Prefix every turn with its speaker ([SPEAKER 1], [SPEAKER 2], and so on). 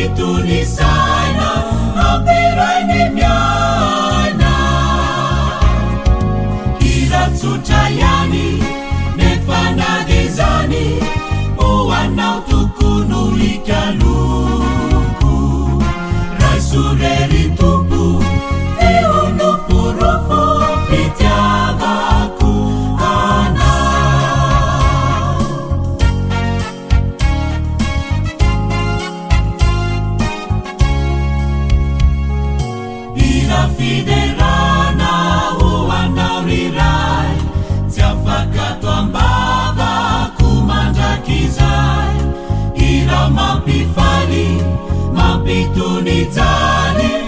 [SPEAKER 1] Mampitony saina, mampiray ny miaina. Hira tsotra ihany, nefa na dia izany, ho anao tokoa no ikaloko. Raiso re ry Tompo, feo no porofo fitiavako anao. Hira fiderana ho anao ry Ray, tsy afaka ato am-bavako mandrakizay. Hira mampifaly, mampitony jaly.